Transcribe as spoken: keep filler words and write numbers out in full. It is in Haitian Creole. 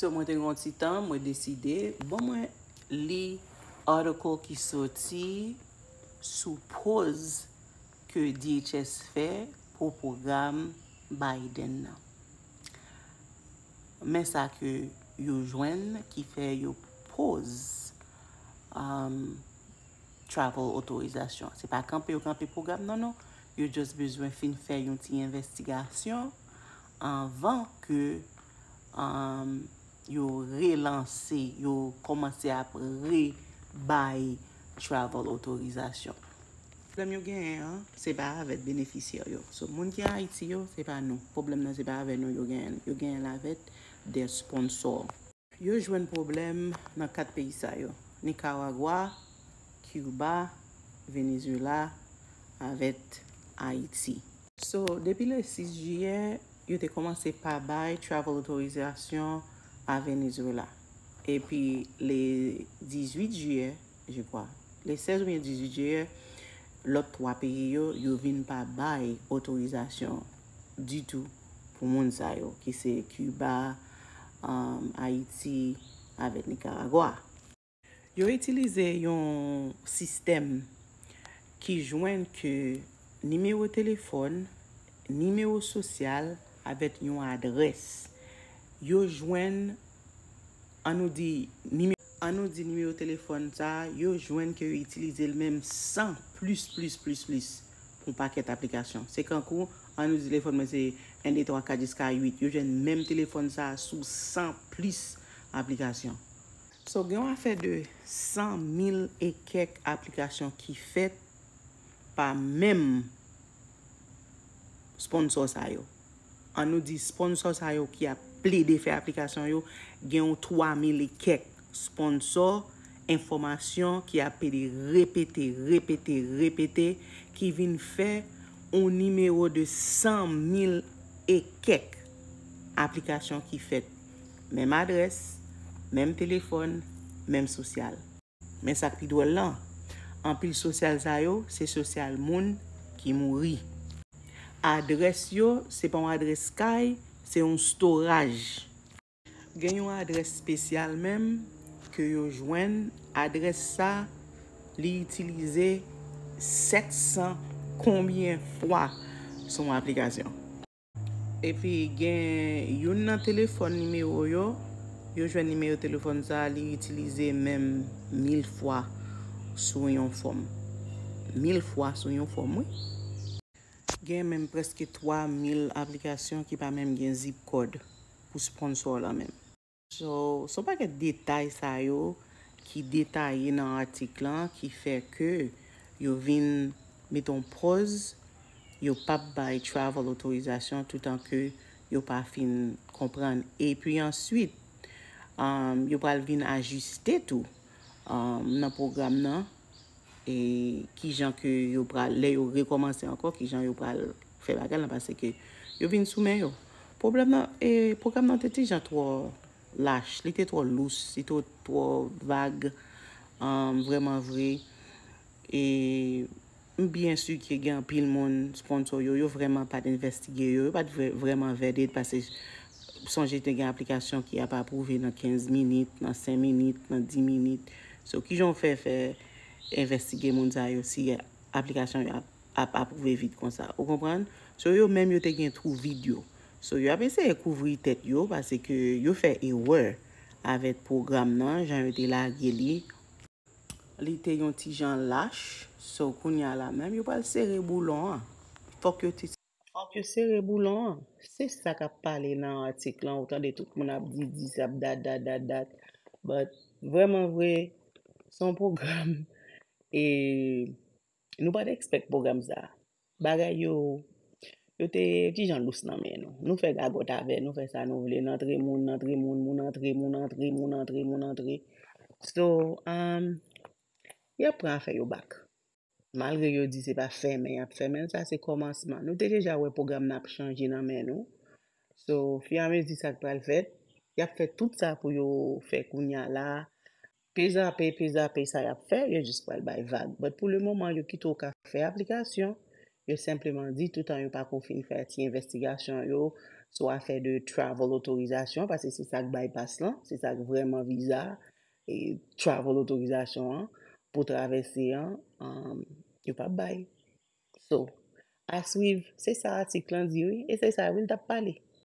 So, mwen te gen yon ti tan, mwen deside, bon, mwen li article ki soti sou pòz ke D H S fè pou pwogram Biden nan. Men sa ke yo jwenn ki fè yo pòz, um, travel otorizasyon. Se pa kanpe yo kanpe pwogram nan, non. Yo just bezwen fin fè yon ti envestigasyon anvan ke, um, yo relanse, yo kòmanse ap rebay travel otorizasyon. Pwoblèm yo genyen an, se pa avèk benefisyè yo. So, moun ki Ayiti yo, se pa nou. Pwoblèm nan, se pa avèk nou yo genyen l. Yo genyen l avèk de sponsò. Yo jwenn pwoblèm nan kat peyi sa yo, Nicaragua, Cuba, Venezuela, avèk Ayiti. So, depi le sis jiyè, yo te kòmanse pa bay travel otorizasyon a Venezuela. Epi, le dizuit jiyè, je crois, le sèz oubyen dizuit jiyè, lòt twa peyi yo, yo vin pa bay otorizasyon ditou pou moun sa yo, ki se Cuba, um, Ayiti, avèk Nicaragua. Yo itilize yon sistèm ki jwenn ke nimewo telefòn, nimewo sosyal avèk yon adrès. Yo jwenn, ann nou di, nime-, ann nou di nimewo telefòn sa a, yo jwenn ke yo itilize l menm san plis, plis, plis, plis pou yon pakèt aplikasyon. Se kankou, ann nou di telefòn mwen se en, de, twa, kat jiska uit. Yo jwenn menm telefòn sa a sou san plis aplikasyon. So, gen yon afè de san mil e kèk aplikasyon ki fèt pa menm sponsò sa yo. Ann nou di sponsò sa yo ki ap plede fè aplikasyon yo, gen yon twa mil e kèk sponsò enfòmasyon ki ap plede repete, repete, repete, ki vin fè yon nimewo de san mil e kèk aplikasyon ki fèt. Menm adrès, menm telefòn, menm sosyal. Men sa k pi dwòl lan, anpil sosyal sa yo, se sosyal moun ki mouri. Adrès yo, se pa yon adrès kay, se yon storage. Gen yon adrès espesyal menm ke yo jwenn, adrès sa, li itilize sèt san konbyen fwa sou yon aplikasyon. Epi gen youn nan telefòn nimewo yo, yo jwenn nimewo telefòn sa a, li itilize menm mil fwa sou yon fòm. Mil fwa sou yon fòm, wi. Gen menm prèske twa mil aplikasyon ki pa menm gen zip kòd pou sponsò lan menm. So, se yon pakèt detay sa yo ki detaye nan atik lan ki fè ke yo vin mete yon pòz, yo p ap bay travel otorizasyon toutan ke yo pa fin konprann. Epi answit, um, yo pral vin ajiste tou, um, nan pwogram nan. E kijan ke yo pral, lè yo rekòmanse ankò, kijan yo pral fè bagay lan, paske yo vin sou men yo. Pwoblèm nan, e, pwogram nan te ti jan twò lach, li te twò lous, li te twò vag, um, vrèman vre. E m byen si ke gen anpil moun, sponsò yo, yo vrèman pa t envestige yo, yo pa t vre-, vrèman vet it, paske sonje te gen aplikasyon ki ap apwouve nan kenz minit, nan senk minit, nan dis minit. So, kijan w fè fè envestige moun sa yo si aplikasyon yo ap, ap apwouve vit konsa? Ou konprann? So, yo menm yo te gen twou vid yo. So, yo ap eseye kouvri tèt yo paske yo fè erè avèk pwogram nan, jan yo te lage li. Li te yon ti jan lach, so kounye a la menm, yo pral sere boulon an. Fòk yo ti Fòk yo sere boulon an. Se sa k ap pale nan atik lan. Ou tande tout moun ap di dis, ap dat, dat, dat, dat. But, vrèman vre, se yon pwogram. E nou pa t expect pwogram sa. Bagay yo, yo te ti jan lous nan men nou. Nou fè gagòt avè, nou fè sa nou vle. N antre moun, n antre moun, moun antre, moun antre, moun antre, moun antre. So, um, y ap pran afè yo back. Malgre yo di se pa fèmen y ap fèmen l, sa se kòmansman. Nou te deja wè pwogram nan ap chanje nan men nou. So, ofiramezi sa k pral fèt, y ap fè tout sa pou yo fè kounye a la. Pezape, pezape sa y ap fè, yo jis pral bay vag. But pou le moman, yo kite w ka fè aplikasyon. Yo senpleman di, toutan yo pako fin fè ti envestigasyon yo, sou afè de travel otorizasyon, paske se sa k bay pas lan, se sa k vrèman viza, e travel otorizasyon an, pou travèse an, um, yo p ap bay. So, a swiv, se sa atik lan di wi, e se sa wi l t ap pale.